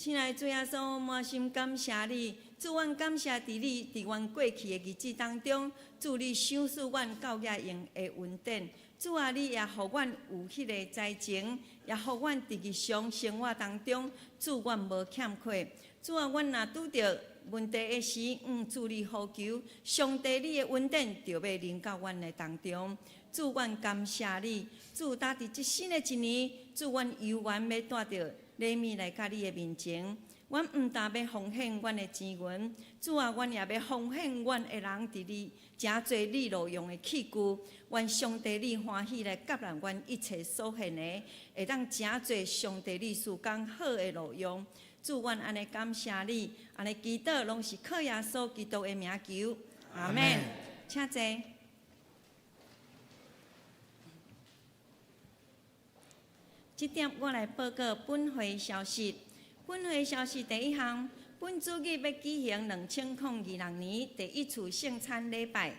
親愛的主耶穌，滿心感謝你，主，阮感謝佇你佇阮過去的日子當中，主你賞賜阮夠額用的恩典。主啊，你也予阮有彼个才情，也予阮佇日常生活當中，主阮無欠缺。主啊，阮若拄著問題的時，主你呼求，上帝你的恩典就欲臨到阮的當中。主，阮感謝你。主，踏佇這新的一年，主，阮猶原欲帶著禮物來到你的面前。阮毋但欲奉獻阮的錢銀，主啊，阮也欲奉獻阮的人佇你誠濟你路用的器具。願上帝你歡喜來接納阮一切所獻的，會當成做上帝你事工好的路用。主，阮按呢感謝你，按呢祈禱攏是靠耶穌基督的名求，阿們。請坐。這點我來報告本會消息。本會消息第一項，本主日欲舉行2026年第一次聖餐禮拜，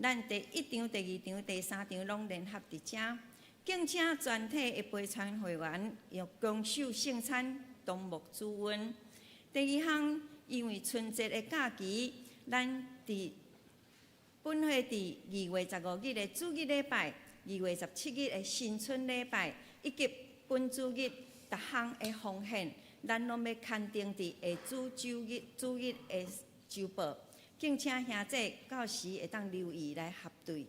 咱第一場、第二場、第三場攏聯合佇遮，敬請全體的陪餐會員要共守聖餐，同沐主恩。第二項，因為春節的假期，咱佇本會佇2月15日的主日禮拜，2月17日的新春禮拜，以及本主日逐項的奉獻，咱攏欲刊登佇下主周日主日的週報，敬請兄弟到時會當留意來核對，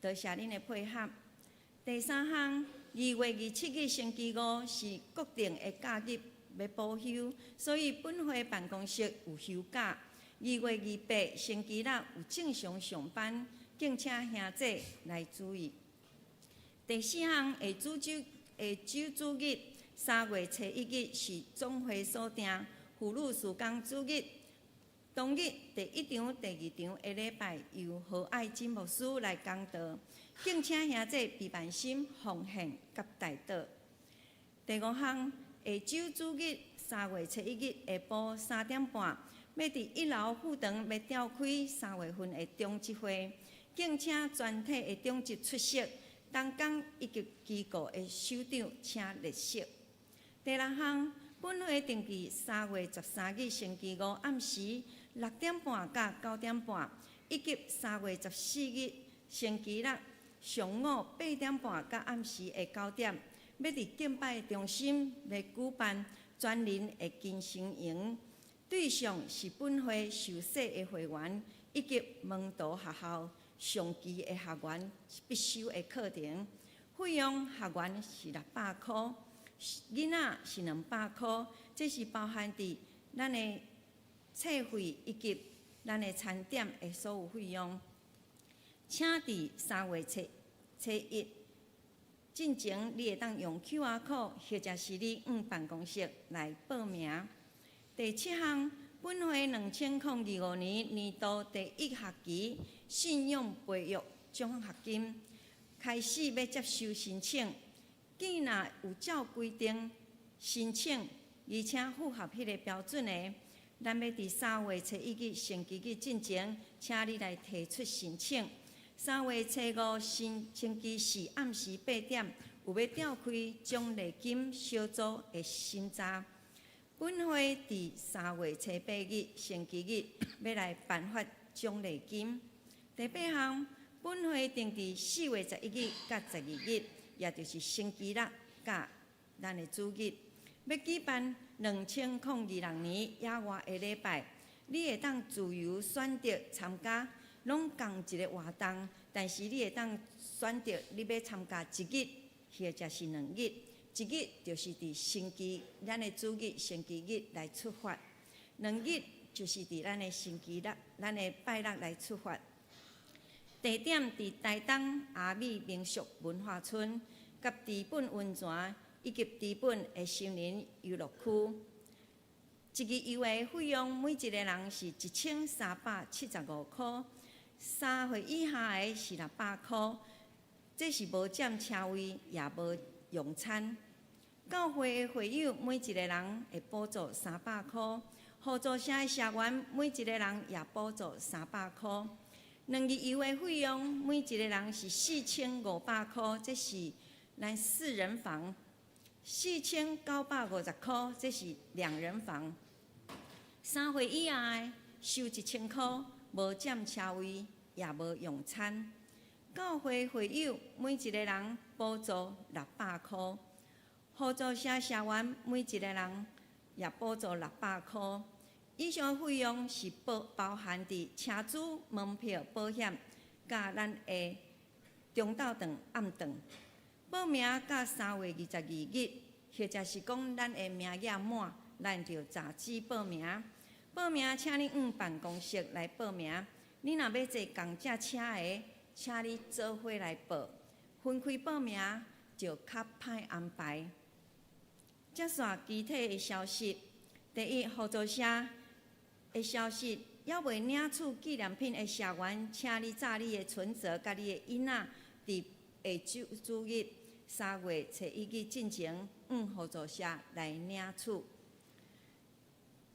多謝恁的配合。第三項，2月27日星期五是國定的假日，欲補休，所以本會辦公室有休假。2月28星期六有正常上班，敬請兄弟來注意。第四項，下周主日3月初1日是總會所定婦女事工主日。當日第一場、第二場的禮拜由何愛珍牧師來講道，敬請兄弟備辦心奉獻佮代禱。第五項，下周主日3月初1日下晡3點半，欲佇一樓副堂欲召開三月份的長執會，敬請全體的長執出席。同工以及機構的首長請列席。第六項，本會定佇3月13日星期五暗時6點半到9點半，以及3月14日星期六上午8點半到暗時的9點，欲佇敬拜中心來舉辦全人的更生營，對象是本會受洗的會員以及門徒學校上期的學員必修的課程，費用學員是600箍，囡仔是200箍，這是包含佇咱的冊費以及咱的餐點的所有費用。請佇3月初1進前，你會當用 QR code 或者是你往辦公室來報名。第七項，本會2025年年度第一學期信仰培育獎學金開始欲接受申請，既若有照規定申請，而且符合彼个標準的，咱欲佇3月初1日星期日進前，請你來提出申請。3月初5星期四暗時8點，有欲召開獎勵金小組的審查。本會佇3月初8日星期日欲來頒發獎勵金。第八項，本會定佇4月11日佮12日，也就是星期六佮咱的主日，欲舉辦2026年野外的禮拜。你會當自由選擇參加，攏仝一个活動，但是你會當選擇你欲參加一日，或者是兩日。一日就是佇星期咱的主日星期日來出發，兩日就是佇咱的星期六、咱的拜六來出發。地點佇台東阿美民俗文化村，佮知本溫泉以及知本的森林遊樂區。一日遊的費用，每一个人是1375箍，3歲以下的是600箍。這是無佔車位，也無用餐。教會的會友每一个人會補助300箍，互助社的社員每一个人也補助三百箍。兩日遊的費用，每一个人是4500箍，這是咱四人房。4950箍，這是兩人房。3歲以下的收1000箍，無佔車位，也無用餐。教會會友每一个人補助600箍，合作社社員每一个人也補助六百箍。以上費用是包含佇車資、門票、保險，佮咱的中晝頓、暗頓。報名到3月22日，或者是講咱的名額滿，咱就截止報名。報名請你往辦公室來報名。你若欲坐仝隻車的，請你做伙來報。分開報名就較歹安排。接紲其他的消息，第一，合作社的消息，猶未領取紀念品的社員，請你紮你的存摺佮你的印仔，佇下主主日3月初1日進前，往合作社來領取。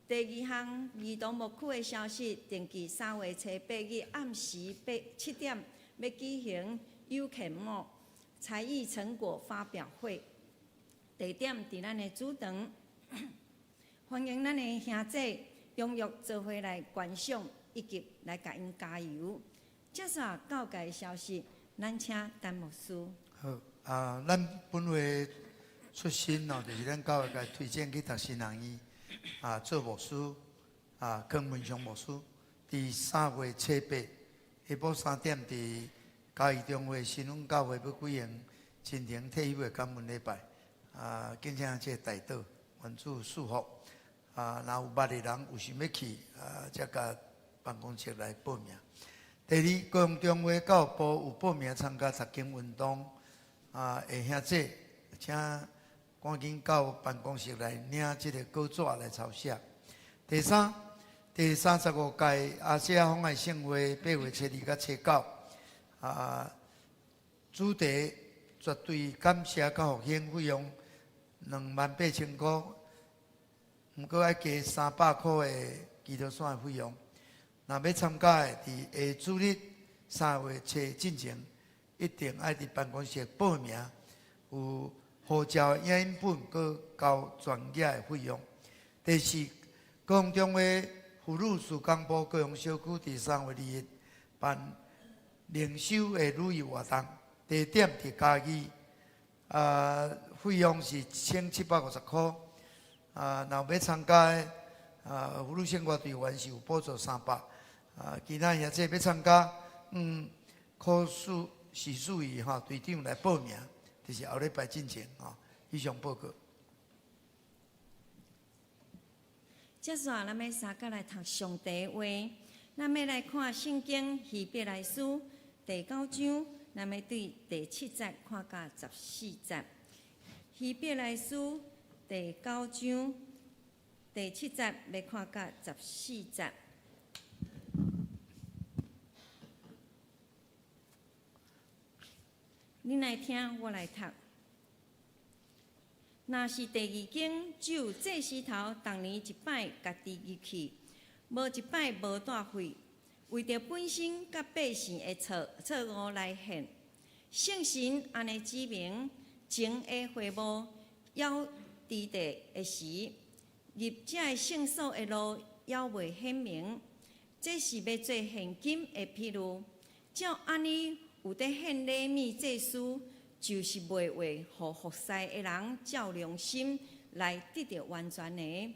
第二項兒童牧區的消息，定期3月初8日暗時7點，欲舉行有客幕才藝成果發表會，地點佇咱的主場，歡迎咱的兄弟踴躍做伙來觀賞以及來共𪜶加油。接紲教界的消息，咱請陳牧師。好啊，咱本會出身哦，就是咱教會共推薦去讀神學院啊，做牧師啊，康文雄牧師，佇3月初8下晡3點，佇嘉義中會新恩教會欲舉行親情退休的感恩禮拜啊，敬請這個代禱，願主賜福啊！若有捌的人有想欲去啊，才共辦公室來報名。第二，高雄中會教育部有報名參加讀經運動啊，的兄弟，請趕緊到辦公室來領這个稿紙來抄寫。第三，第35屆亞細亞風愛盛會8月初2佮初9啊，主題絕對感謝佮復興，費用28,000箍，毋過愛加300箍的祈禱線的費用。若欲參加的，佇下主日3月初進前，一定愛佇辦公室報名，有護照影印本，閣交全額的費用。第四，高雄中會婦女事工部高雄小區佇3月2日辦靈修的旅遊活動，地點佇嘉義，啊，費用是1750箍。啊，若有欲參加的，啊，婦女聖歌隊員是有補助300。啊，其他兄弟欲參加，可屬是屬於吼隊長來報名，就是後禮拜進前吼，以上報告。接紲，咱欲相佮來讀上帝話，咱欲來看聖經希伯來書第九章，咱欲對第七節看到14節。希伯來書第九章第七節欲看到十四節。恁來聽，我來讀。若是第二更，只有祭司頭逐年一擺家己入去，無一擺無帶血，為著本身佮百姓的錯錯誤來獻。聖神按呢指明，前的會幕猶佇地的時，入這个聖所的路猶未顯明，這是欲做現今的譬喻。照按呢，有佇獻禮物祭司，就是袂話予服侍的人照良心來得著完全的，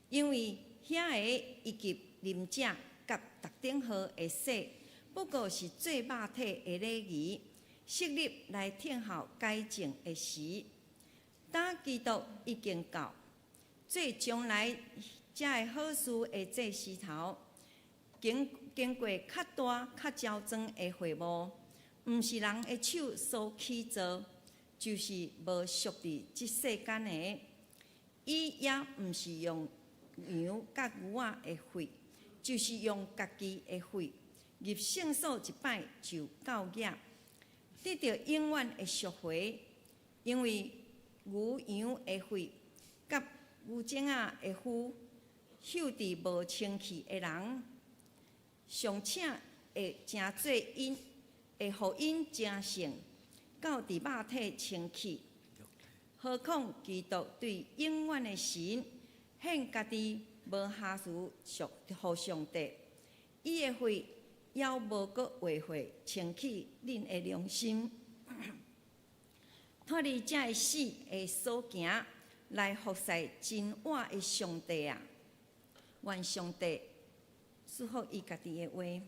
因為遐个以及啉者佮逐等號的洗，不過是做肉體的禮儀，設立來聽候改正的時。當基督已經到，做將來這个好事的祭司頭，經經過較大、較周全的會幕，毋是人的手所起造，就是無屬佇這世間的。伊也毋是用羊佮牛仔的血，就是用家己的血，入聖所一擺就夠額，得著永遠的贖回。因為牛羊的血佮牛犢仔的膚，搝佇無清氣的人，尚且會成做𪜶，會予𪜶成聖，到佇肉體清氣。何況基督對永遠的神獻家己無瑕疵予上帝，伊的血猶無閣話血清去恁的良心，脫離這个死的所行，來服侍真活的上帝啊！願上帝賜福伊家己的話。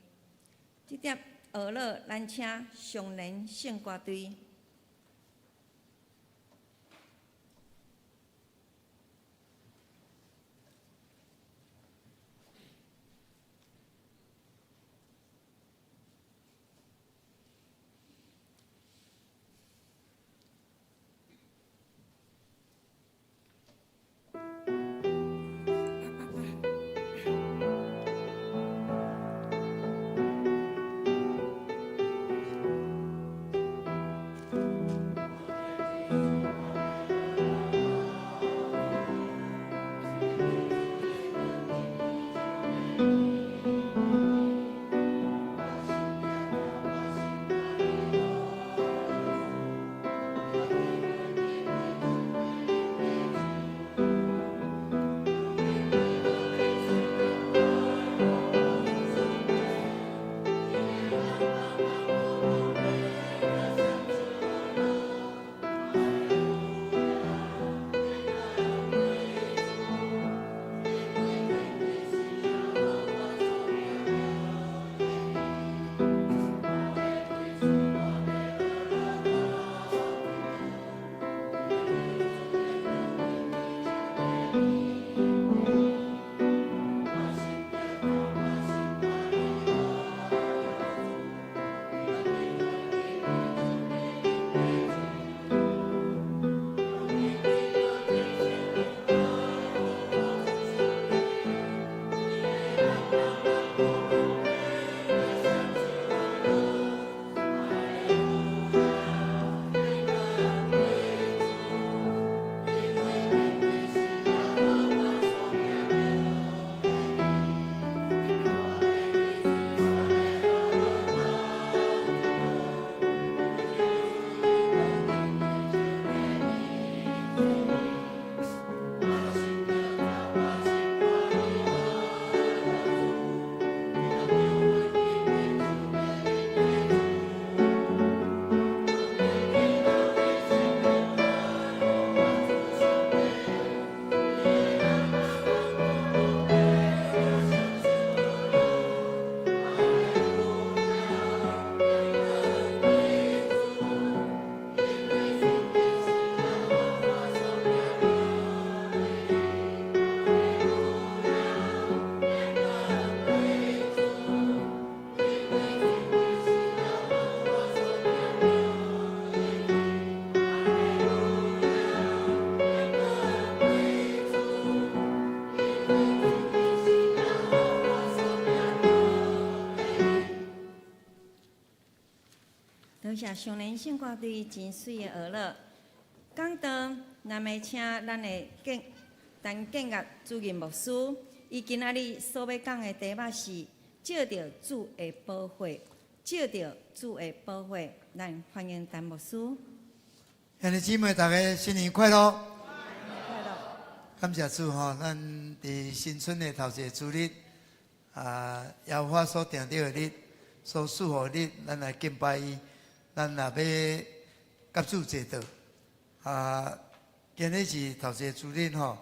這碟學樂，咱請上聯聖歌隊。多謝上聯聖歌隊真媠的學樂。講道，咱欲請咱的建陳建岳主任牧師，伊今仔日所欲講的題目是藉著主的寶血，藉著主的寶血，咱歡迎陳牧師。兄弟姊妹，大家新年快樂！快樂！感謝主吼，咱佇新春的頭一个主日，啊，耶和華所定的日，所賜予的日，咱來敬拜伊。咱若欲佮主齊道，啊，今日是頭一个主日吼，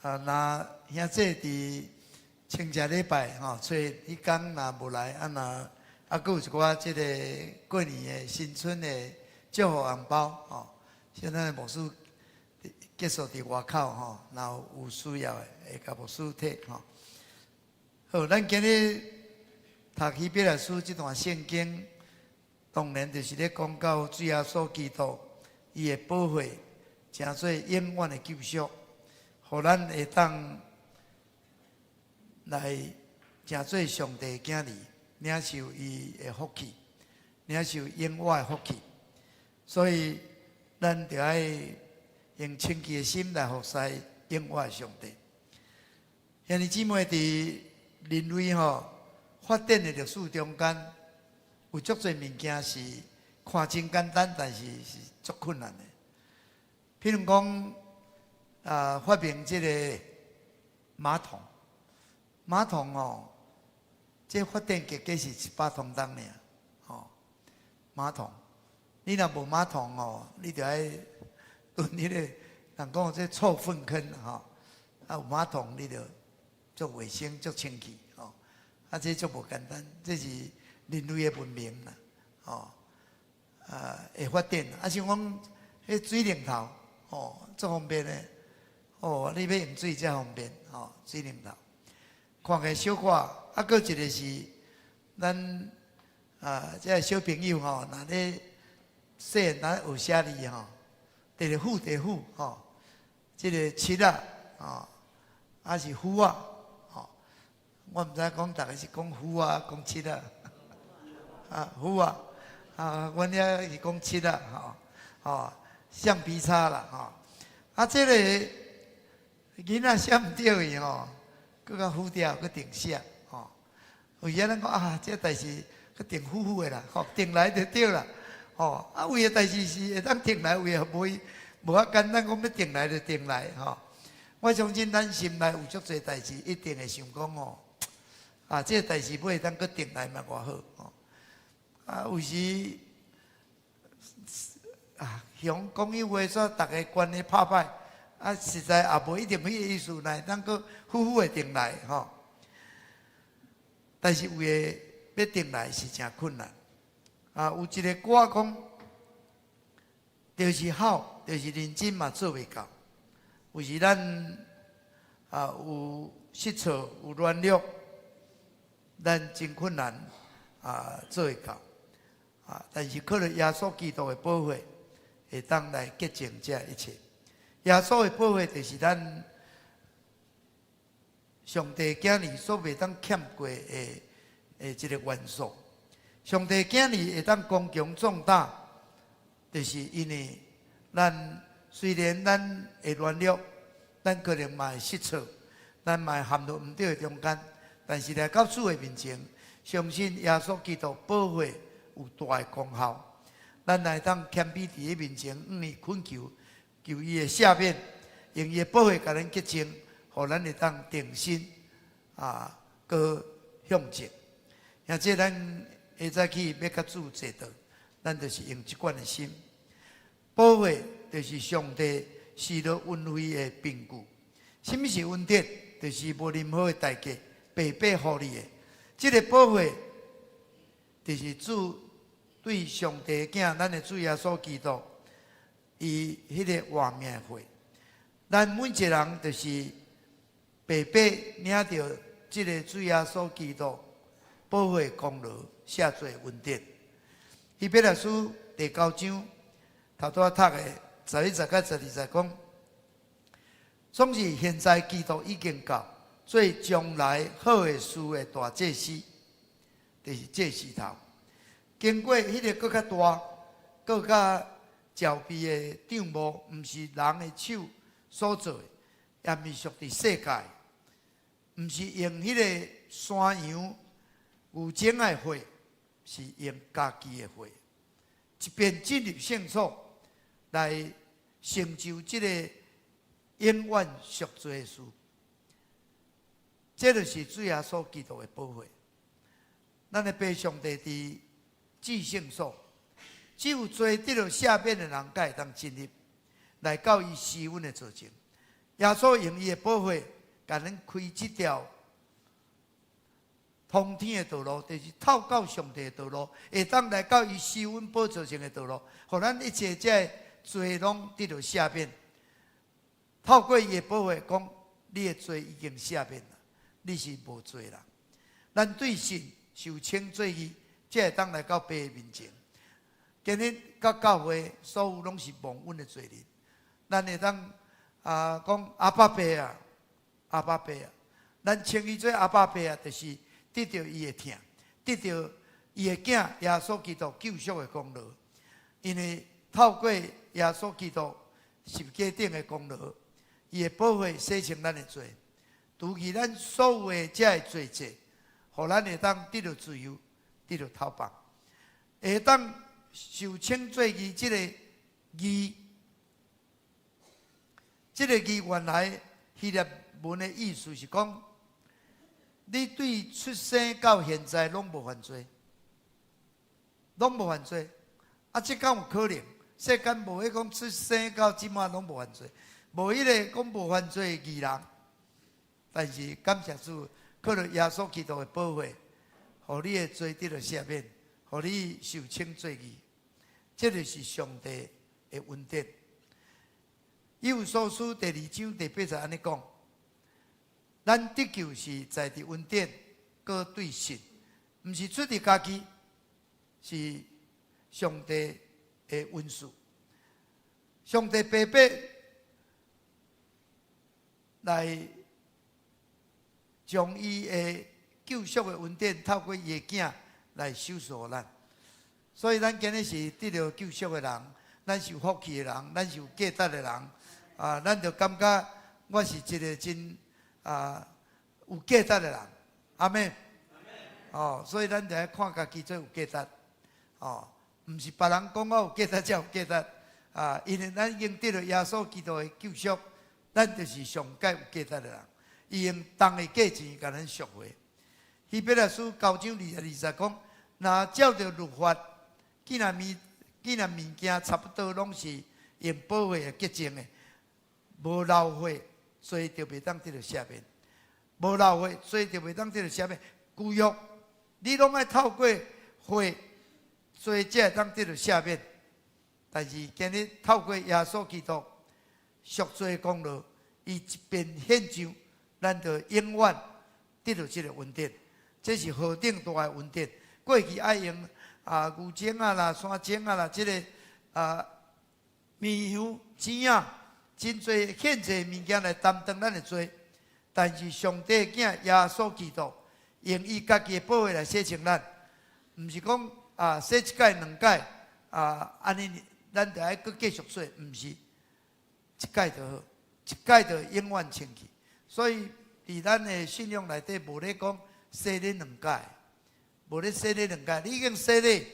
啊，若兄弟佇清食禮拜吼，初一彼工若無來，啊若啊，閣有一寡這个過年的新春的祝福紅包吼，現在牧師結束佇外口吼，若有需要的會共牧師提吼。好，咱今日讀希伯來書這段聖經。當然就是咧講到主耶穌基督，伊的寶血，成做永遠的救贖，予咱會當來成做上帝的囝兒，領受伊的福氣，領受永活的福氣。所以，咱著愛用清潔的心來服侍永活的上帝。兄弟姊妹，佇人類吼發展的歷史中間，有足濟物件是看真簡單，但是是足困難的。譬如講啊，發明這个馬桶，馬桶哦，這發展結果是100通冬爾，吼，馬桶，你若無馬桶哦，你就愛蹲彼个人講這臭糞坑吼，啊有馬桶你就足衛生、足清氣吼，啊這足無簡單，這是人類的文明啦，吼，啊會發展，啊像講彼水龍頭，吼，足方便的，哦，你欲用水才方便，吼，水龍頭，看起來小可，啊，閣一个是咱啊，這个小朋友吼，若咧細漢若學寫字吼，直直斧直斧吼，這个尺仔吼，抑是斧仔，吼，我毋知講逐个是講斧仔，講尺仔，啊斧仔，啊，阮遐是講尺仔，吼，吼，橡皮擦啦，吼，啊，這个囡仔寫毋著去吼，閣較斧掉，閣定寫，吼，有時咱講啊，這代誌閣定斧斧的啦，吼，定來就對啦，吼，啊，有的代誌是會當定來，有的無無遐簡單，講欲定來就定來，吼。我相信咱心內有足濟代誌，一定會想講吼，啊，這个代誌欲會當閣定來嘛偌好，吼。啊，有時啊，像講彼話說，逐个關係拍歹，啊，實在也無一定彼个意思，來當閣好好的定來，吼。但是有的欲定來是誠困難。啊，有一个歌講，就是好，就是認真嘛做袂到。有時咱啊有失錯，有軟弱，咱真困難啊做會到。啊，但是靠著耶穌基督的寶血，會當來潔淨這一切。耶穌的寶血就是咱上帝囝兒所袂當欠過的的一个元素。上帝囝兒會當剛強壯膽，就是因為咱雖然咱會軟弱，咱可能嘛會失錯，咱嘛會陷入毋對的中間，但是來到主的面前，相信耶穌基督寶血有大的功效，咱來當謙卑佇伊面前，向伊懇求，求伊的赦免，用伊的寶血共咱潔淨，予咱會當重新啊，閣向前。或者咱下早起欲佮主坐倒，咱就是用這款的心。寶血就是上帝施予恩惠的憑據。啥物是恩典？就是無任何的代價，白白予你的。這个寶血就是主對上帝的囝，咱的主耶穌基督，伊彼个活命的血。咱每一个人就是白白領著這个主耶穌基督寶血功勞，寫做恩典。希伯來書第九章頭拄仔讀的11節佮12節講，總是現在基督已經到，做將來好的事的大祭司，就是祭司頭。經過彼个閣較大、閣較齊備的帳幕，毋是人的手所做的，也毋是屬佇世界，毋是用彼个山羊、牛犢的血，是用家己的血，一遍進入聖所來成就這個永遠贖罪的事。這就是主耶穌基督的寶血。咱的父上帝佇至聖所，只有罪得著赦免的人，才會當進入來到伊施恩的座前。耶穌用伊的寶血，共咱開這條通天的道路，就是透過上帝的道路，會當來到伊施恩寶座前的道路，予咱一切這个罪攏得著赦免。透過伊的寶血講，你的罪已經赦免啦，你是無罪啦。咱對神受稱做義，才會當來到父的面前。今日佮教會所有攏是蒙恩的罪人，咱會當啊講阿爸父啊，阿爸父啊，咱稱伊做阿爸父啊，就是得著伊的疼，得著伊的囝耶穌基督救贖的功勞。因為透過耶穌基督十架頂的功勞，伊的寶血洗清咱的罪，除去咱所有的這个罪債，予咱會當得著自由，得著透放，會當受稱做義這个義。這个字原來希臘文的意思是講，你對出生到現在攏無犯罪，攏無犯罪。啊，這敢有可能？世間無彼講出生到這馬攏無犯罪，無彼个講無犯罪的義人。但是感謝主，靠著耶穌基督的寶血，予你的罪得著赦免，予你受稱做義。這就是上帝的恩典。以弗所書第二章第八節按呢講：咱得救是在佇恩典，閣對信，毋是出佇家己，是上帝的恩賜。上帝白白來將伊的救贖的恩典透過伊的囝來賞賜予咱，所以咱今日是得著救贖的人，咱是有福氣的人，咱是有價值的人，啊，咱就感覺我是一個真有價值的人，阿們。哦，所以咱就愛看家己做有價值，哦，毋是別人講我有價值才有價值，啊，因為咱已經得著耶穌基督的救贖，咱就是上蓋有價值的人。伊用重的價錢共咱贖回。希伯來書九章二十二節講，若照著律法，既然物件差不多攏是用寶血來潔淨的，無流血，罪就袂當得著赦免；無流血，罪就袂當得著赦免。舊約，你攏愛透過血，罪才會當得著赦免。但是今日透過耶穌基督贖罪功勞，伊一遍獻上，咱就永遠得著這个恩典，這是何等大的恩典！過去愛用牛犢仔啦、山犢仔啦，這个綿羊、犢仔，真濟獻祭物件來擔當咱的罪。但是上帝的囝耶穌基督用伊家己的寶血來洗淨咱，毋是講洗一擺兩擺按呢，咱就愛閣繼續洗，毋是，一擺就好，一擺就永遠清氣。所以，佇咱的信仰內底，無咧講洗禮兩擺，無咧洗禮兩擺。你已經洗禮，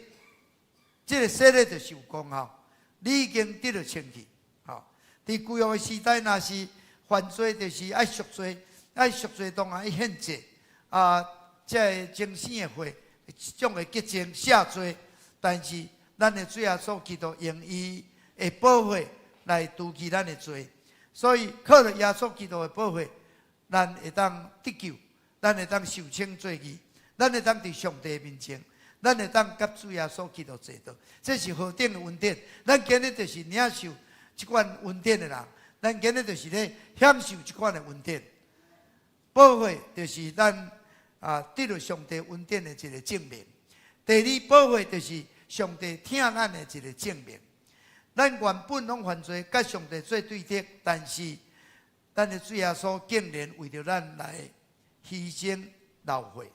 這个洗禮就是有功效，你已經得著清氣。吼，佇舊約的時代，若是犯罪，就是愛贖罪，愛贖罪當然愛獻祭啊，這个精牲的血，將會潔淨赦罪。但是，咱的主耶穌基督用伊的寶血來除去咱的罪，所以靠著耶穌基督的寶血，咱會當得救，咱會當受稱做義，咱會當佇上帝面前，咱會當佮主耶穌基督坐倒，這是何等的恩典！咱今日就是領受這款恩典的人，咱今日就是咧享受這款的恩典。寶血就是咱得著上帝恩典的一个證明。第二，寶血就是上帝疼咱的一个證明。咱原本攏犯罪，佮上帝做對敵，但是咱的主耶穌竟然為著咱來犧牲流血，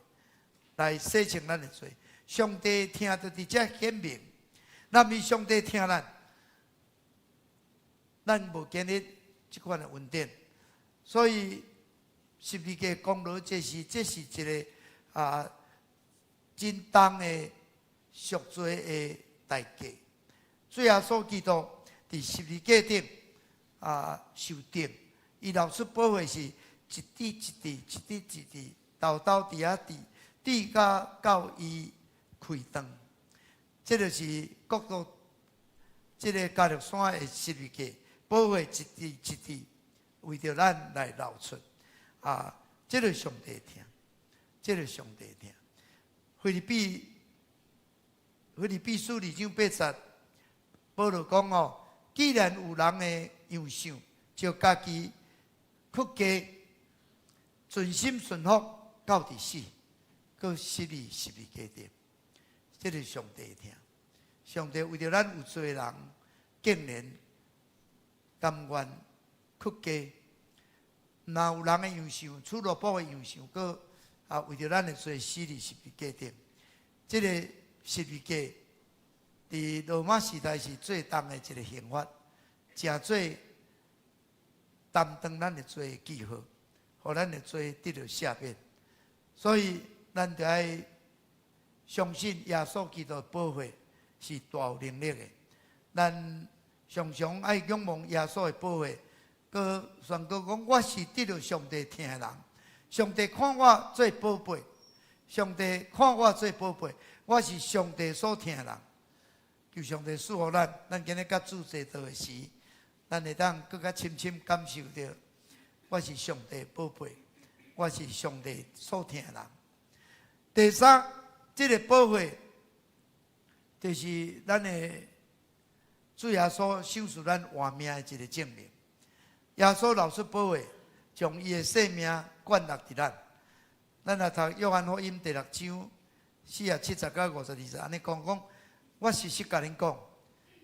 來洗淨咱的罪。上帝疼就佇遮顯明，若毋是上帝疼咱，咱無今日這款的恩典。所以十字架功勞，這是一个真重的贖罪的代價。主耶穌基督佇十字架頂受釘，伊流出寶血是一滴一滴、一滴一滴，沓沓佇遐滴，滴甲到伊氣斷。這就是各國這个加略山的十字架，寶血一滴一滴為著咱來流出。啊，這个上帝疼，這个上帝疼。腓立比書二章八節，保羅講哦，既然有人的樣相，就家己屈己，盡心順服到佇死，閣死佇十字架頂。這个上帝疼，上帝為著咱有罪的人，竟然甘願屈己。若有人的樣相，出蘿蔔的樣相，閣為著咱的罪死佇十字架頂。這个十字架佇羅馬時代是最重的一个刑罰，誠做擔當咱的罪的記號，予咱的罪得著赦免。所以，咱著愛相信耶穌基督的寶血是大有能力的。咱常常愛仰望耶穌的寶血，閣宣告講，我是得著上帝疼的人，上帝看我做寶貝，上帝看我做寶貝，我是上帝所疼的人。求上帝賜予咱，咱今日佮主坐桌的時，咱會當閣較深深感受著，我是上帝寶貝，我是上帝所疼的人。第三，這个寶血就是咱的主耶穌賞賜咱活命的一个證明。耶穌流出寶血，將伊的性命灌納佇咱。咱來讀約翰福音第六章47節到52節，按呢講講，我實實共恁講，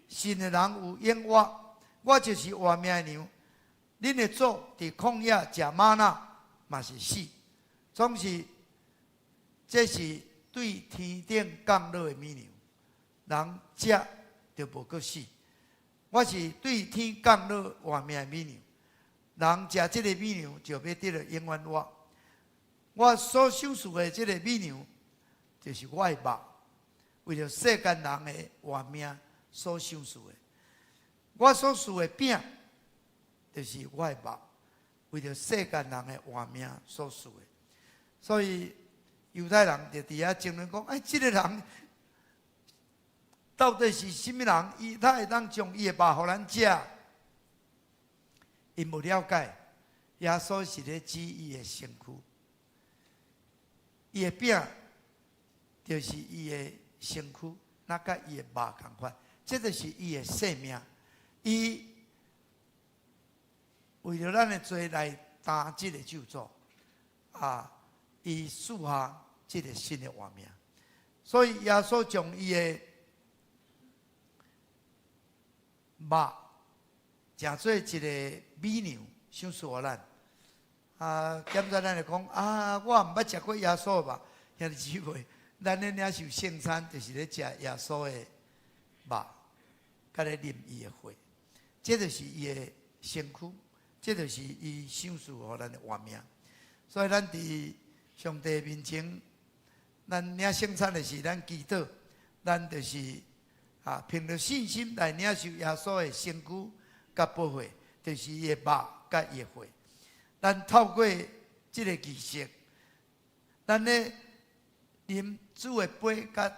信的人有永活，我就是活命的糧。恁的祖佇曠野食嗎哪，嘛是死。總是這是對天頂降落的米糧，人食就無閣死。我是對天降落活命的米糧，人食這个米糧就欲得著永遠活。我所賞賜的這个米糧，就是我的肉，為著世間人的活命所賞賜的。我所賜的餅，就是我的肉，為著世間人的活命所賜的。所以猶太人就佇遐爭論講：哎，這个人到底是啥物人？伊他會當將伊的肉予咱食？𪜶無了解，耶穌是咧指伊的身軀，伊的餅就是伊的身軀，那佮伊的肉仝款，這就是伊的生命。伊為著咱的罪來擔這个咒詛，啊，伊賜下這个新的活命。所以耶穌將伊的肉食做一个米糧，賞賜予咱。啊，檢查咱會講啊，我毋捌食過耶穌的肉，兄弟姊妹，咱咧領受聖餐，就是咧食耶穌的肉，佮咧啉伊的血，這就是伊的身軀，這就是伊賞賜予咱的活命。所以咱佇上帝面前，咱領聖餐的時，咱祈禱，咱就是啊，憑著信心來領受耶穌的身軀佮寶血，就是伊的肉佮伊的血。咱透過這个儀式，咱咧啉主的杯佮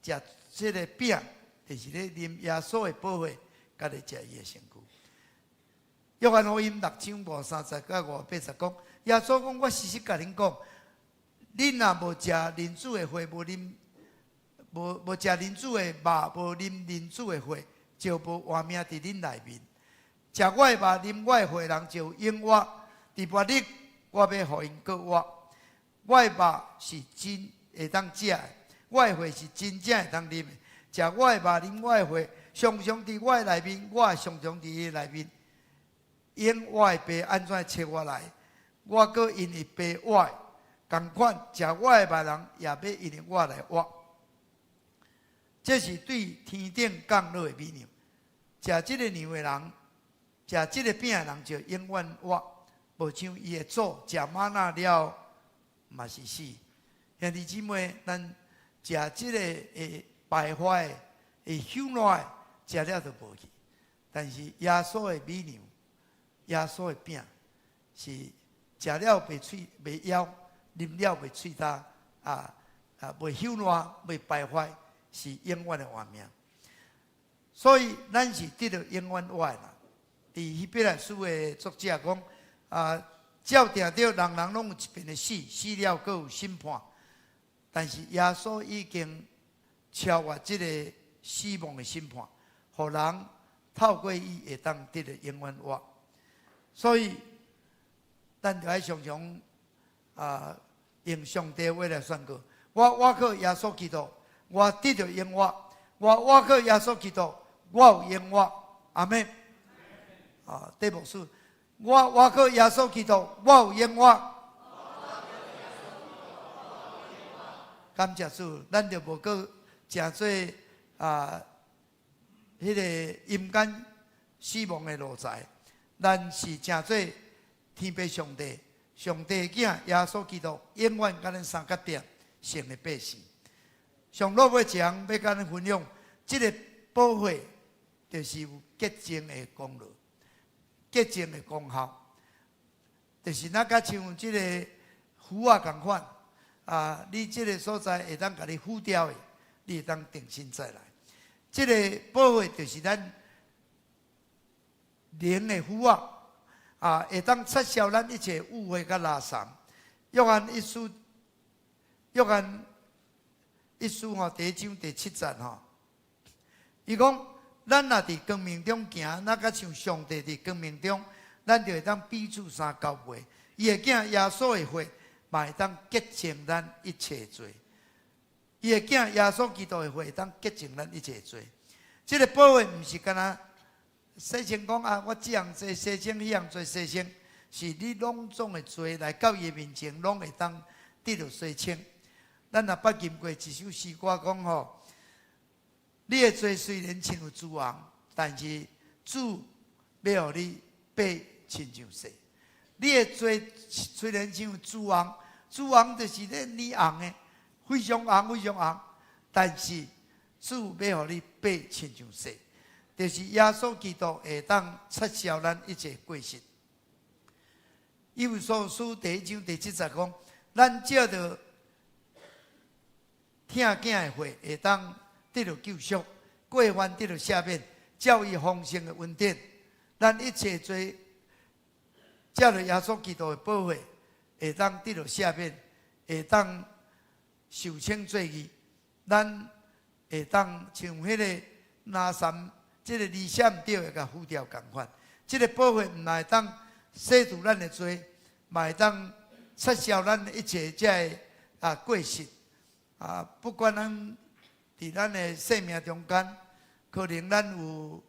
食這个餅，就是咧啉耶穌的寶血，佮咧食伊的身軀。約翰福音六章53節到58節講，耶穌講：我實實共恁講，恁若無食人子的血，無啉無無食人子的肉，無啉人子的血，就無活命佇恁內面。食我的肉、啉我的血的人，就有永活。佇末日，我欲予𪜶閣活。我的肉是真會當食的，我的血是真正會當啉的。食我的肉、啉我的血，常常佇我的內面，我也常常佇伊內面。因我的爸按怎揣我來，我閣因為爸活的，仝款食我的肉人，也欲因為我來活。這是對天頂降落的米糧。食這个糧的人，食這个餅的人，就永遠活。無像伊的祖食嗎哪了，嘛是死。兄弟姊妹，咱食這个會敗壞的、會朽爛的，食了就無去。但是耶穌的米糧，耶穌的餅，是食了袂喙袂枵，啉了袂喙焦，啊啊袂朽爛、袂敗壞，是永遠的活命。所以咱是得著永遠活的人。佇希伯來書的作者講。啊，照定著人人攏有一遍的死，死了閣有審判。但是耶穌已經超越這个死亡的審判，予人透過伊會當得著永遠活。所以，咱就愛常常啊，用上帝話來宣告：我倚靠耶穌基督，我得著永活；我倚靠耶穌基督，我有永活。阿們。啊，戴牧師。我倚靠耶穌基督，我有永活。感謝主，咱就無閣成做啊，彼个陰間死亡的奴才，咱是成做天父上帝、上帝囝耶穌基督，永遠佮咱相佮砥成的百姓。上落尾一項欲佮咱分享，這个寶血就是有潔淨的功勞。潔淨的功效，就是若較像這个符仔仝款啊！你這个所在會當共你敷掉的，你會當重新再來。這个寶血就是咱靈的符仔啊，會當擦消咱一切污穢佮垃圾。約翰一書吼，第一章第七節吼，伊講：咱若佇光明中行，若較像上帝佇光明中，咱就會當彼此相交陪。伊的囝耶穌的血，嘛會當潔淨咱一切罪。伊的囝耶穌基督的血，會當潔淨咱一切罪。這个寶血毋是干焦洗清講啊，我這項罪洗清，彼項罪洗清，是你攏總的罪來到伊面前，攏會當得著洗清。咱若捌吟過一首詩歌，講吼，你的罪雖然親像朱紅，但是主欲予你白親像雪。你的罪雖然像朱紅，朱紅就是咧奶紅的，非常紅非常紅，但是主欲予你白親像雪，就是耶穌基督會當擦消咱一切過失。以弗所書第一章第七節講，咱藉著疼囝的血，會當得著救贖，過犯得著赦免，照伊豐盛的恩典，咱一切罪藉著耶穌基督的寶血，會當得著赦免，會當受稱做義，咱會當像彼个拿三，這个字寫毋著會共敷掉仝款。這个寶血毋但會當洗除咱的罪，嘛會當擦消咱一切這个過失。不管咱佇咱的生命中間，可能咱有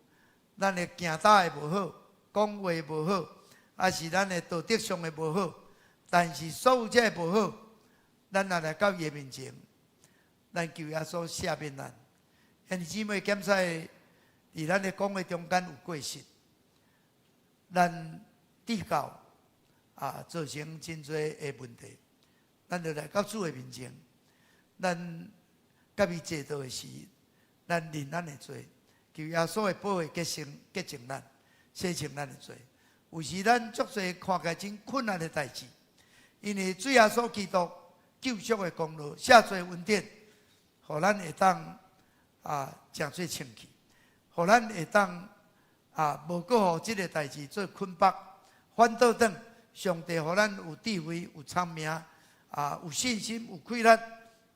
咱的行踏的無好，講話無好，抑是咱的道德上的無好，但是所有這个無好，咱若來到伊的面前，咱求耶穌赦免咱。兄弟姊妹，檢視佇咱的講話中間有過失，咱智教造成真濟的問題，咱就來到主的面前，咱共伊坐禱的時，咱認咱的罪，求耶穌的寶血潔淨潔淨咱，洗清咱的罪。有時咱足濟看起來真困難的代誌，因為主耶穌基督救贖的功勞、赦罪恩典，予咱會當成做清氣，予咱會當無閣予這个代誌做捆綁，反倒轉上帝予咱有智慧、有聰明、有信心、有氣力，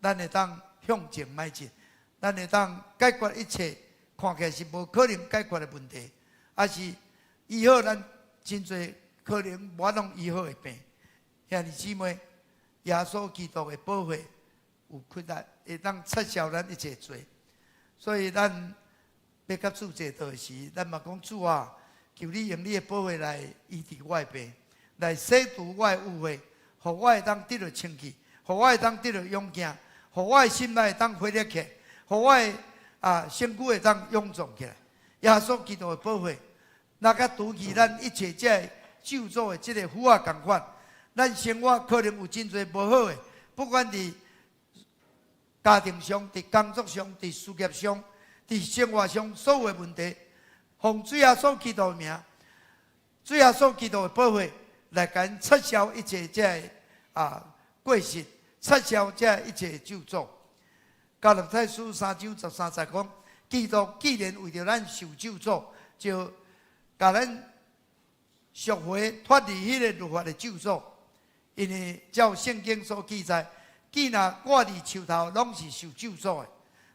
咱會當向前邁進，咱會當解決一切看起來是無可能解決的問題，抑是醫好咱真濟可能無法度醫好的病。兄弟姊妹，耶穌基督的寶血有氣力，會當擦消咱一切罪。所以咱欲共主坐禱的時，咱嘛講主啊，求你用你的寶血來醫治我的病，來洗除我的污穢，予我會當得著清氣，予我會當得著勇健，予我的心內會當活力起來，予我的身軀會當勇壯起來。耶穌基督的寶血，若佮除去咱一切這个咒詛的這个符仔仝款，咱生活可能有真濟無好的，不管佇家庭上、佇工作上、佇事業上、佇生活上所有的問題，奉主耶穌基督的名，主耶穌基督的寶血來共𪜶擦消一切這个過失，擦消這一切咒詛。加拉太書三章十三節講，基督既然為著咱受咒詛，就共咱贖回脫離彼个律法的咒詛。因為照聖經所記載，既若掛佇樹頭，攏是受咒詛的。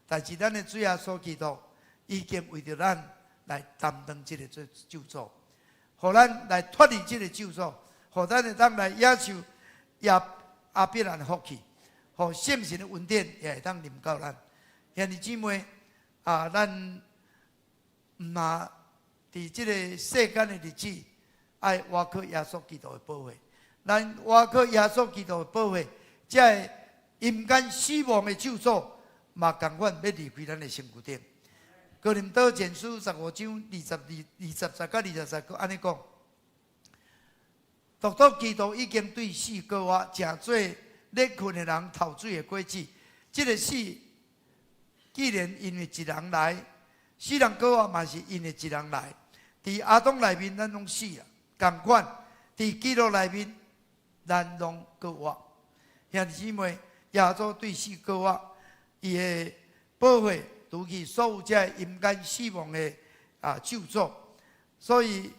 但是咱的主耶穌基督已經為著咱來擔當這个做咒詛，予咱來脫離這个咒詛，予咱會當來領受亞伯蘭的福氣，予聖神的恩典也會當臨到咱。兄弟姊妹啊，咱毋若佇這个世間的日子，愛倚靠耶穌基督的寶血。咱倚靠耶穌基督的寶血，這个陰間死亡的咒詛，嘛仝款欲離開咱的身軀頂。哥林多前書十五章二十二、二十節佮二十節，閣按呢講：獨獨基督已經對死過活，成做咧睏的人頭水的果子。這个死既然因為一人來，死人過活嘛是因為一人來。佇亞當內面，咱攏死啊，仝款；佇基督內面，咱攏閣活。兄弟姊妹，耶穌對死閣活，伊的寶血除去所有這陰間死亡的咒詛。所以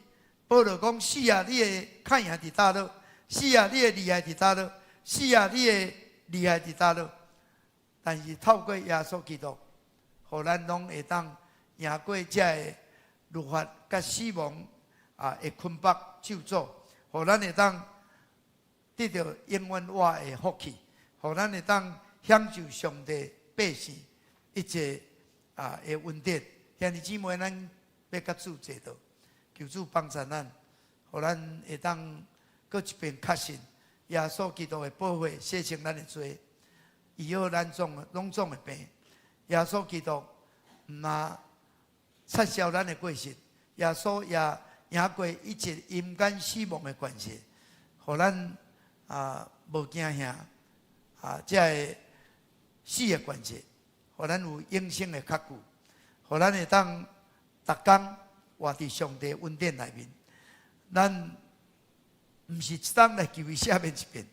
保羅講：死啊，你的較贏佇佗落？死啊，你的厲害佇佗落？死啊，你的厲害佇佗落？但是透過耶穌基督，予咱攏會當贏過這个律法佮死亡的捆綁咒詛，予咱會當得著永遠活的福氣，予咱會當享受上帝百姓一切的恩典。兄弟姊妹，咱欲佮主祈禱，求主幫助咱，予咱會當閣一遍確信耶穌基督的寶血洗清咱的罪，醫好咱攏總的病。耶穌基督毋但擦消咱的過失，耶穌也贏過一切陰間死亡的權勢，予咱無驚嚇這个死的權勢，予咱有永生的確據，予咱會當逐工活佇上帝恩典內面。咱毋是一冬來求伊赦免一遍，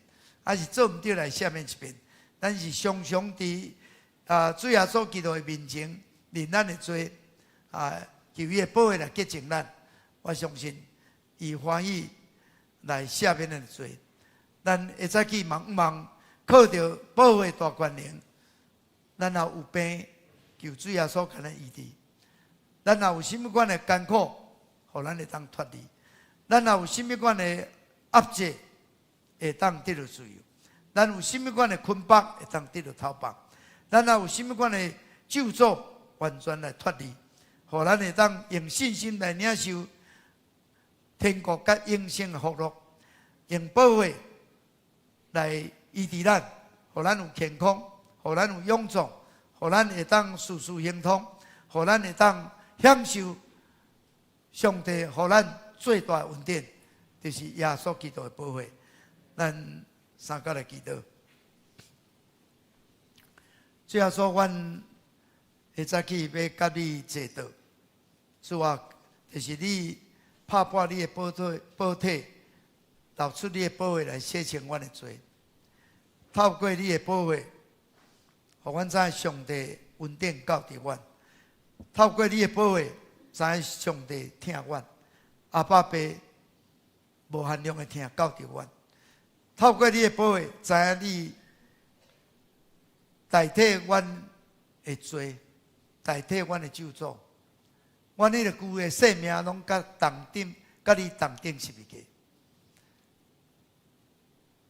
抑是做毋著來赦免一遍。咱是常常佇主耶穌基督的面前認咱的罪，求伊的寶血來潔淨咱。我相信伊歡喜來赦免咱的罪。咱會早起嘛毋通靠著寶血大權能，咱若有病，求主耶穌共咱醫治。咱若有啥物款的艱苦，予咱會當脫離；咱若有啥物款的壓制，會當得著自由；咱有啥物款的捆綁，會當得著脫綁；咱若有啥物款的咒詛，完全來脫離，予咱會當用信心來領受天國佮永生的福樂，用寶血來醫治咱，予咱有健康，予咱有勇壯，予咱會當事事亨通，予咱會當享受上帝予咱最大的恩典，就是耶穌基督的寶血。咱三佮來祈禱。主耶穌，阮彼早起欲佮你祈禱，主啊，就是你拍破你的寶體，流出你的寶血來洗清阮的罪。透過你的寶血，予阮知影上帝恩典到佇阮。透過你的寶血，知影上帝疼阮。阿爸父無限量的疼到佇阮。透過你的寶血，知影你代替阮的罪，代替阮的咒詛。阮彼个舊的生命攏佮同釘，佮你同釘十字架。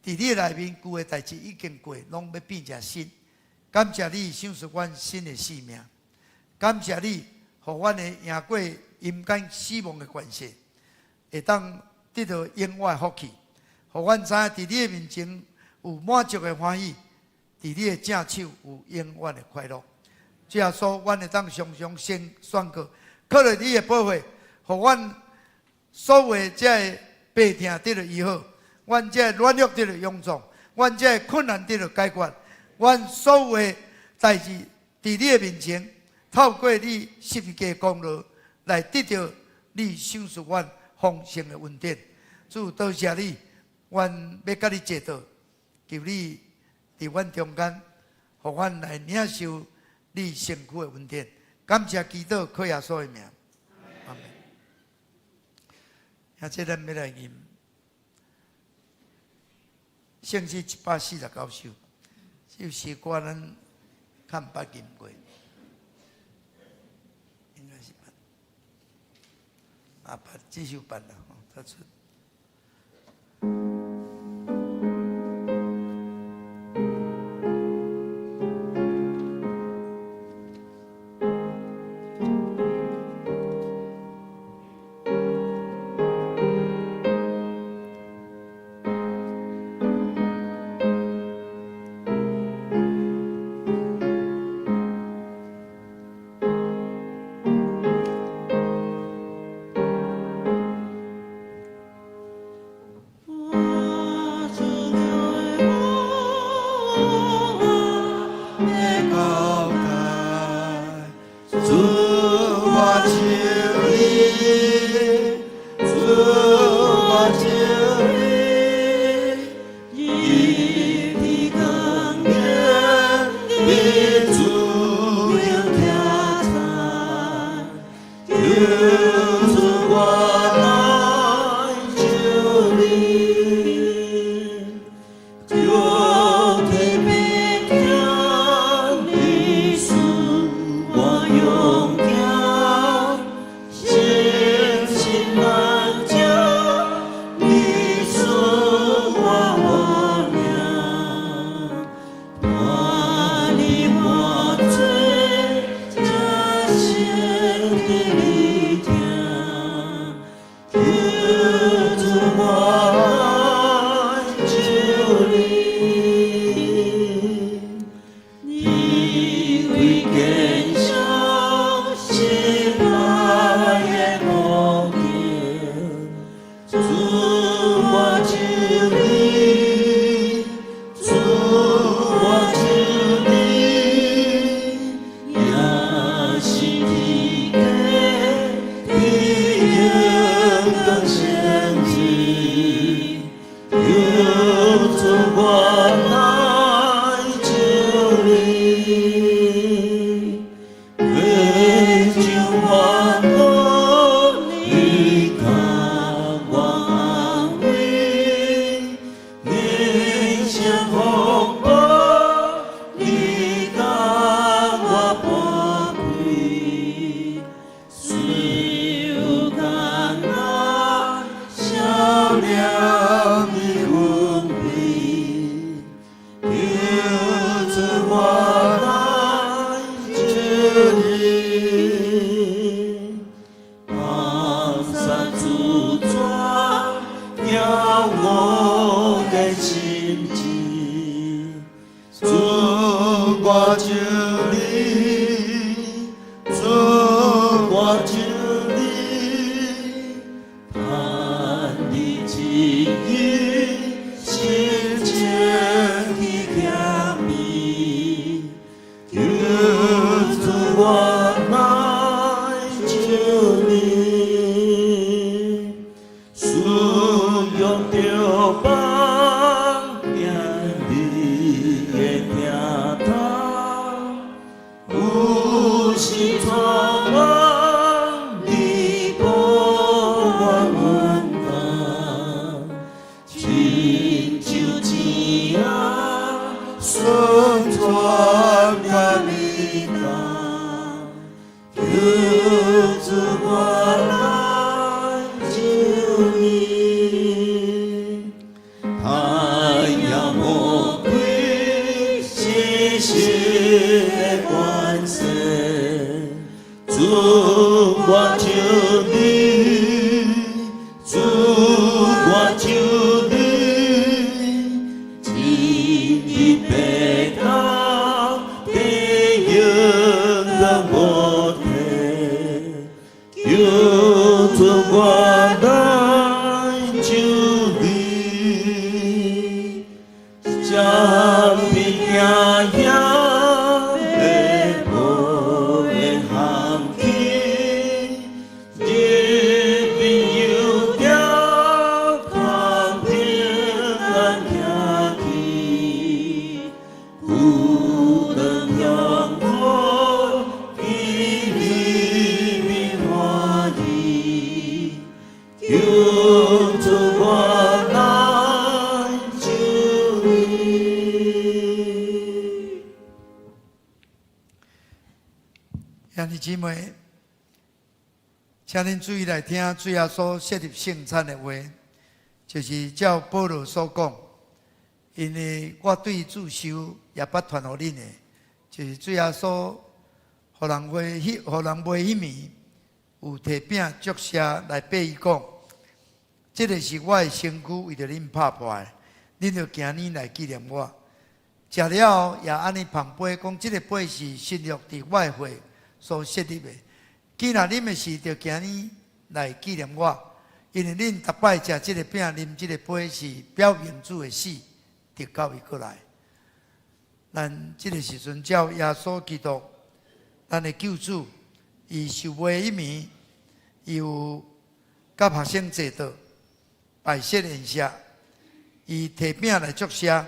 佇你內面舊的代誌已經過，攏欲變成新。感謝你賞賜阮新的生命，感謝你，予阮會贏過陰間死亡的權勢，會當得著永遠的福氣，予阮知影佇你的面前有滿足的歡喜，佇你的正手有永遠的快樂。主耶穌，阮會當常常先宣告，靠著你的寶血，予阮所有的這个病痛得著醫好，阮這个軟弱得著勇壯，阮這个困難得著解決，阮所有的代誌佇你的面前，透過你十字架功勞來得著你賞賜阮豐盛的恩典。主，多謝你，阮欲佮你祈禱，求你佇阮中間，予阮來領受你身軀的恩典。感謝基督，靠耶穌的名，阿們。現在咱欲來吟聖詩149首，這首詩歌咱較毋捌吟過，應該是捌，捌，這首捌啦，吼，他出。主我來求你，血將煩惱，你共我安慰，人生風暴，你共我撥開，雖有艱難，少了你恩惠，求主我來求你，放山主轉，叫我的心志，主我求你，主我求你，盼你旨意實踐去謙卑，求主我來求你，需用著幫行你的疼痛，有時錯誤，你予我穩當，親像錢仔順傳甲你同，求主我來求你，太陽無虧，謝謝的關係，主我求你，主我求你，今日白頭，地永遠無退，求主我來求你，將彼行遐的無的行去，日邊有條空平安行去，孤單痛苦，彼裡面歡喜，求主我來求你。兄弟姊妹，請恁注意來聽主耶穌設立聖餐的話，就是照保羅所講，因為我對主受也捌傳予恁的，就是主耶穌予人賣彼，予人賣彼暝，有提餅祝謝來擘伊講，這个是我的身軀，為著恁拍破的，恁著行呢來紀念我。食了後也按呢捧杯，講這个杯是新約佇我的血所設立的。既若啉的時，就行呢來紀念我，因為恁逐擺食這个餅、啉這个杯，是表明主的死，直到伊閣來。咱這个時陣照耶穌基督，咱的救主，伊受賣彼暝，伊有佮學生坐桌，擺設宴席，伊提餅來祝謝，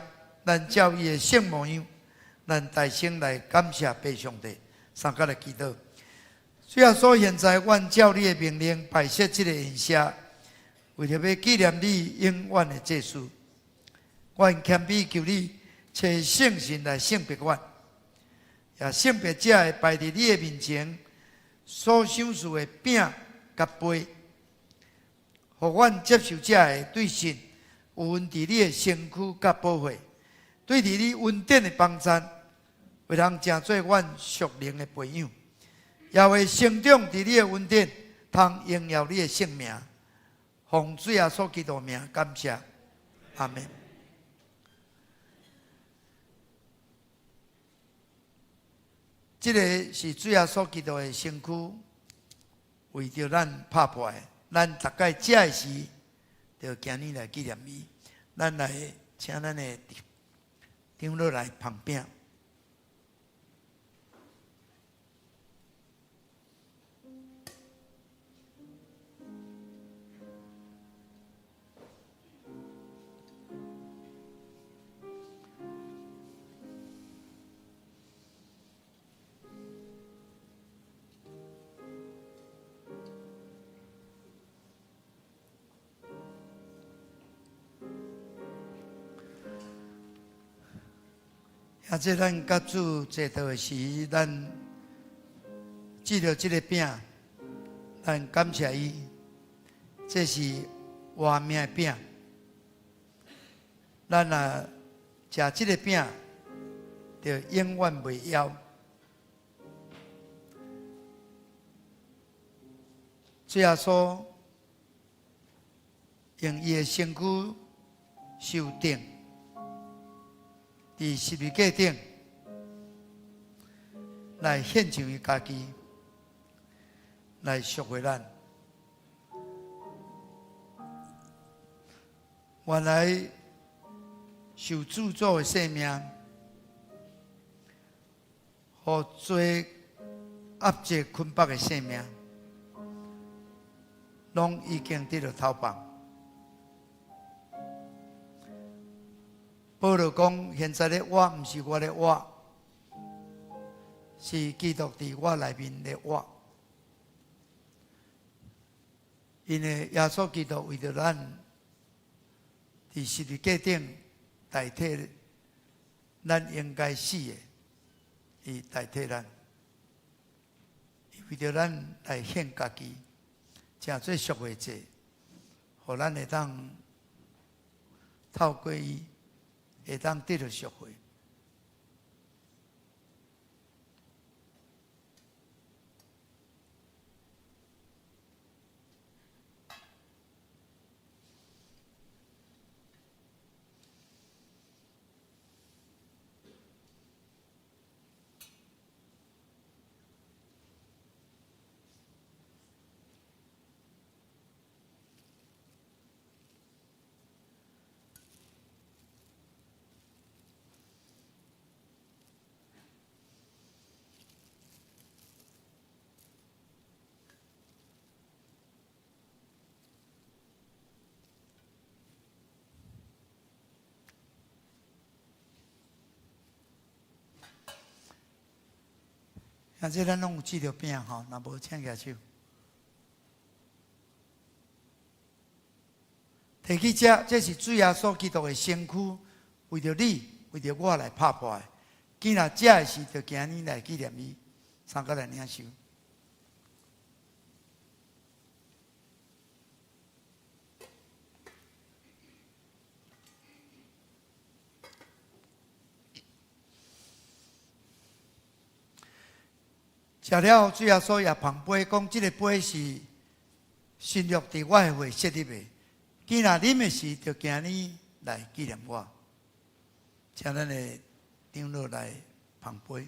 咱照伊的聖模樣，咱大聲來感謝父上帝，三佮來祈禱。主耶穌，現在阮照你的命令擺設這个宴席，為著欲紀念你永遠的這事，阮謙卑求你，差聖神來聖別阮，也聖別這个擺佇你的面前所賞賜的餅佮杯，予阮接受這个對信有份佇你的身軀佮寶血，對佇你恩典的幫贊，會通成做阮屬靈的培養，也會成長佇你的恩典，通榮耀你的聖名。奉主耶穌基督名感謝，阿們。這个是主耶穌基督的身軀，為著咱拍破的。咱逐擺食的時，就行呢來紀念伊。咱來請咱的長老來捧餅。啊，這咱佮主坐桌的時，咱藉著這个餅，咱感謝伊，這是活命的餅。咱若食這个餅，就永遠袂枵。主耶穌用伊的身軀受釘，佇十字架頂來獻上伊家己，來贖回咱。原來受咒詛的性命，予罪壓制捆綁的性命，攏已經得著投放。保羅講：現在咧活，毋是我咧活，是基督佇我內面咧活。因為耶穌基督為著咱佇十字架頂代替咱應該死的，伊代替咱，伊為著咱來獻家己，成做贖回祭，予咱會當透過伊，會當得著贖回。啊，這咱攏有這著餅吼，若無請舉手。提起這，這是主耶穌基督的身軀，為著你，為著我來拍破的。既若食的時，就今日來紀念伊，三個來領受。食了，主耶穌也捧杯，講：這个杯是新約佇我的血設立的。既若啉的時，就今日來紀念我。請咱的長老來捧杯。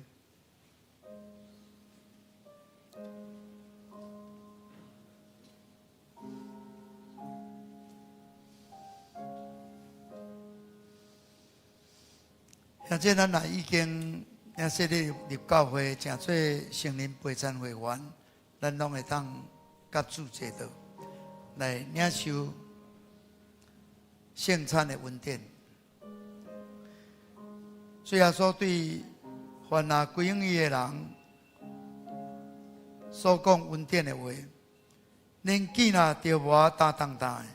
現在咱若已經領洗禮入教會，成做成人陪餐會員，咱攏會當佮主坐桌來領受聖餐的恩典。主耶穌對凡若歸向伊的人所講恩典的話，恁見若著無焦重擔的，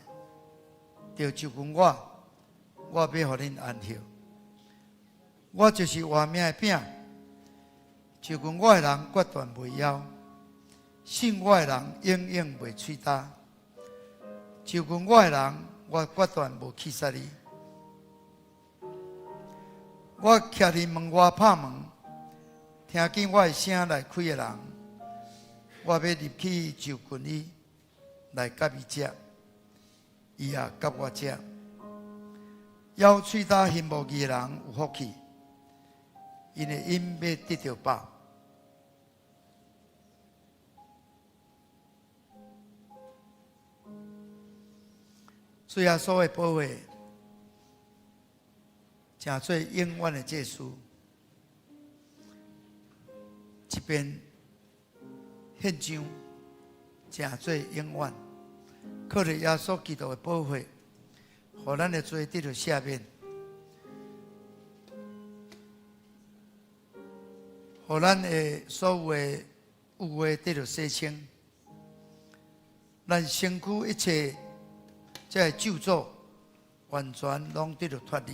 就就近我，我欲予恁安歇。我就是活命的餅，就近我的人決斷袂枵，信我的人永遠袂喙焦。就近我的人，我決斷無棄殺伊。我徛佇門外拍門，聽見我的聲來開的人，我欲入去就近伊，來佮伊食，伊也佮我食。枵喙焦行無義的人有福氣，因為𪜶欲得著飽。主耶穌的寶血，成做永遠的祭司，一遍獻上，成做永遠。靠著耶穌基督的寶血，予咱的罪得著赦免，予咱的所有的污穢得著洗清，咱身軀一切這个咒詛完全攏得著脫離。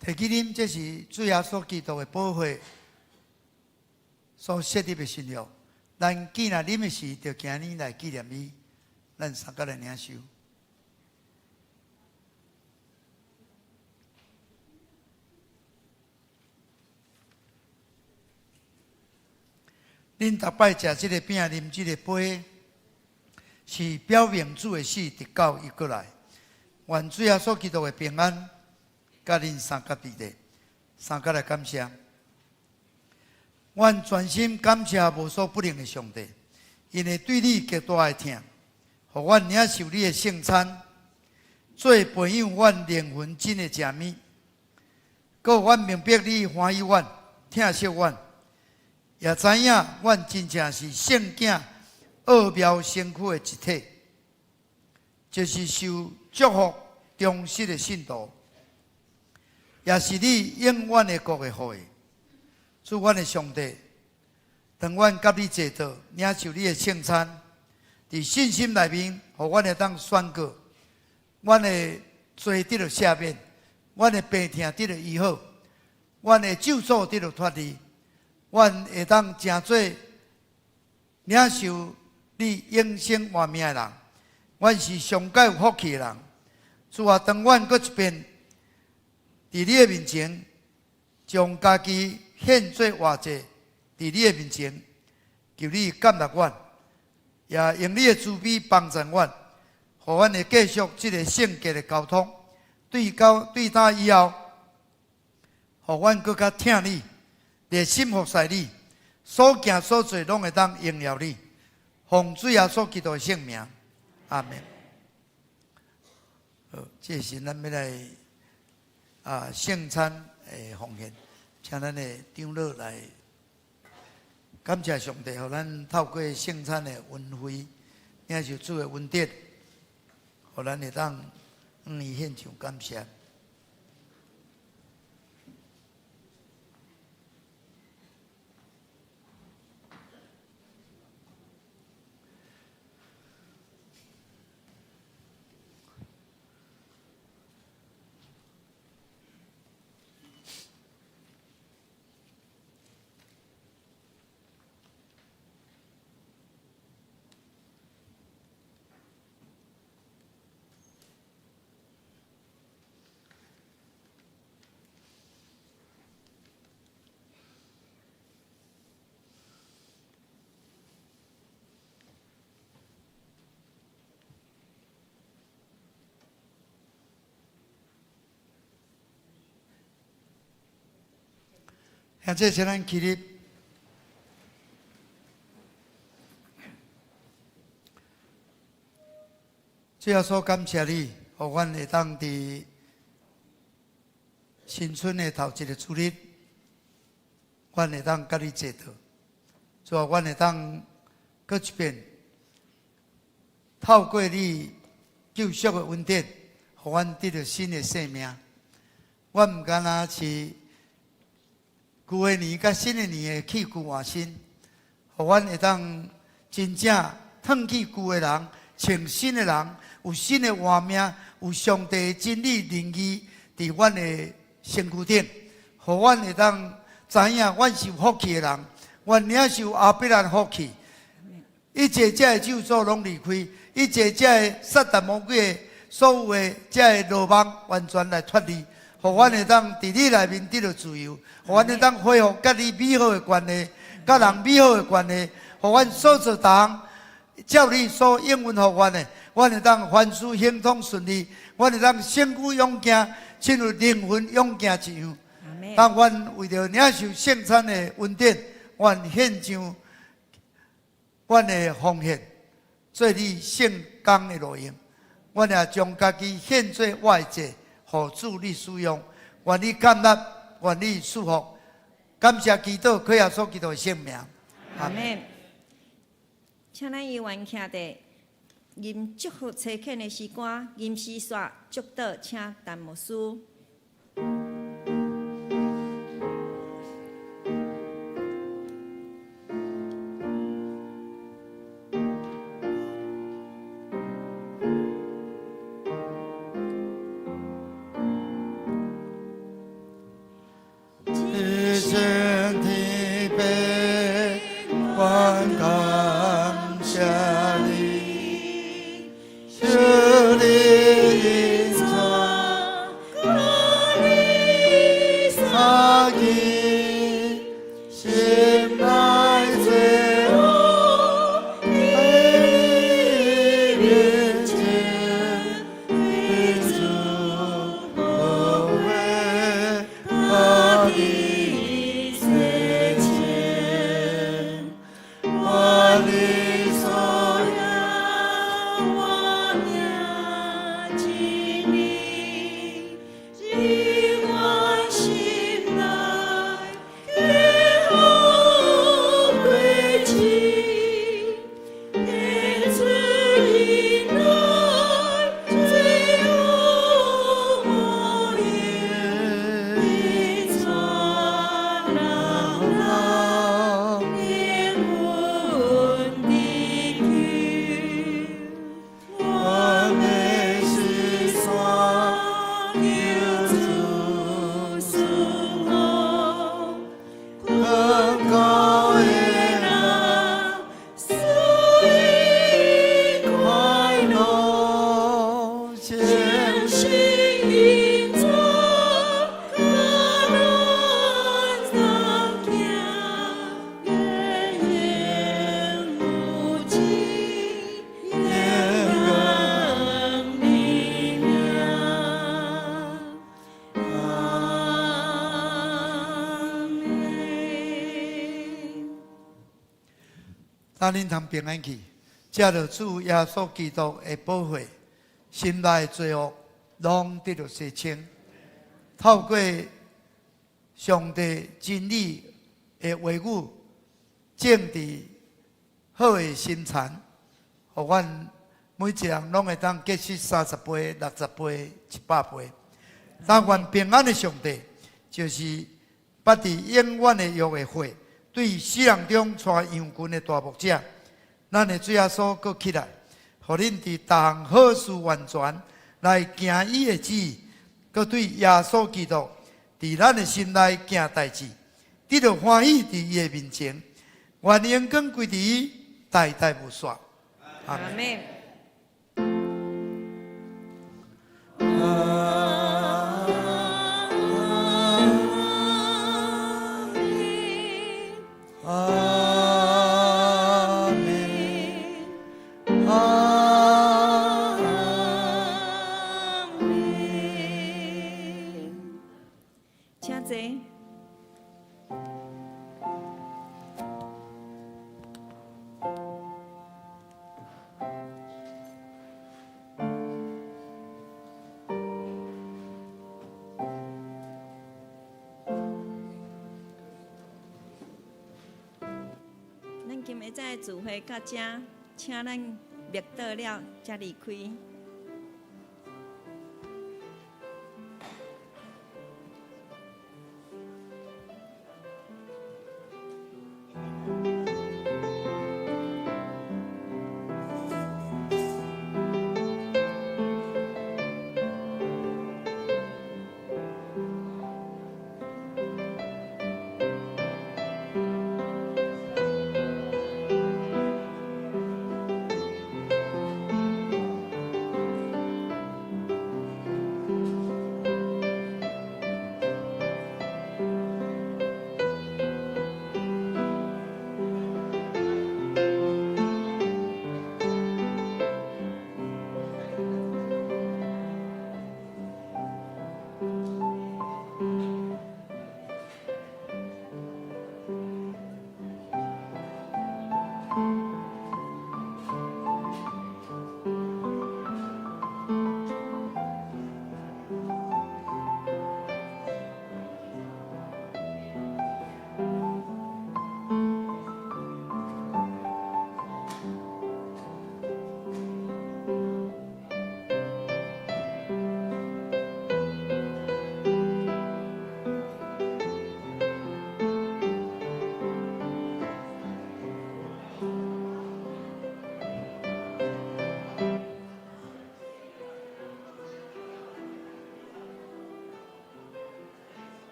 提起啉，這是主耶穌基督的寶血所設立的新約。咱既然啉的時，就行呢來紀念伊。咱三個來領受。恁逐擺食這個餅、啉這個杯，是表明主的死，直到伊閣來。願主耶穌基督的平安，佮恁三個佇咧，三個來感謝。阮全心感謝無所不能的上帝，因會對你極大的疼，予阮領受你的聖餐，做培養阮靈魂真的食物。閣予阮明白你歡喜阮、疼惜阮，也知影阮真正是聖囝奧妙身軀的一體，就是受祝福忠實的信徒，也是你永遠的國的後裔。主，阮的上帝，當阮佮你坐桌，領受你的聖餐，佇信心內面，予阮會當宣告，阮的罪得著赦免，阮的病痛得著醫好，阮的咒詛得著脫離，阮會當成做領受你永生活命的人。阮是上蓋有福氣的人。主啊，當阮閣一遍佇你的面前，將家己獻做活祭，佇你的面前，求你接納阮，也用你的慈悲幫助阮，予阮會繼續這個聖潔的交通。對到對今以後，予阮閣較疼你，熱心服侍你，所行所做攏會當榮耀你。奉主耶穌基督的聖名，阿們。好，這時咱欲來聖餐的奉獻，請咱的長老來感謝上帝，予咱透過聖餐的恩惠，領受主的恩典，予咱會當向伊獻上感謝。兄弟，請咱起立。主耶穌，感謝你，予阮會當佇新春的頭一个主日，阮會當佮你坐桌。主啊，阮會當閣一遍透過你救贖的恩典，予阮得著新的生命。阮毋干焦是舊的年佮新的年的去舊換新，予阮會當真正褪去舊的人，穿新的人，有新的活命，有上帝的真理仁義佇阮的身軀頂，予阮會當知影阮是有福氣的人，阮領受亞伯蘭福氣，一切這个咒詛攏離開，一切這个撒旦魔鬼的所有的這个羅網，完全來脫離。予阮會當佇你內面得著自由，予阮會當恢復佮你美好的關係，佮人美好的關係，予阮所做逐項照你所應允予阮的，阮會當凡事亨通順利，阮會當身軀勇健，親像靈魂勇健一樣。當阮為著領受聖餐的恩典，阮獻上阮的奉獻，做你聖工的路用。阮也將家己獻做活祭。予主你使用，願你接納，願你祝福，感謝祈禱，靠耶穌基督的聖名。阿們。請咱猶原徛佇吟祝福差遣的詩歌，吟詩煞祝禱，請陳牧師。咱恁通平安去，藉著主耶穌基督的寶血，心內罪惡攏得著洗清。透過上帝真理的話語，種佇好的心田，予阮每一人攏會當結實30倍、60倍、100倍。但願平安的上帝，就是捌佇永遠的約的血，對死人中帶羊群的大牧者，咱的主耶穌閣起來，予恁佇逐項好事完全來行伊的旨意，閣對耶穌基督佇咱的心內行代誌，得著歡喜佇伊的面前，願榮光歸佇伊，代代無煞。阿阿們。們。阿們，阿們。請坐。咱今日在聚會到這，請咱默禱了，才離開。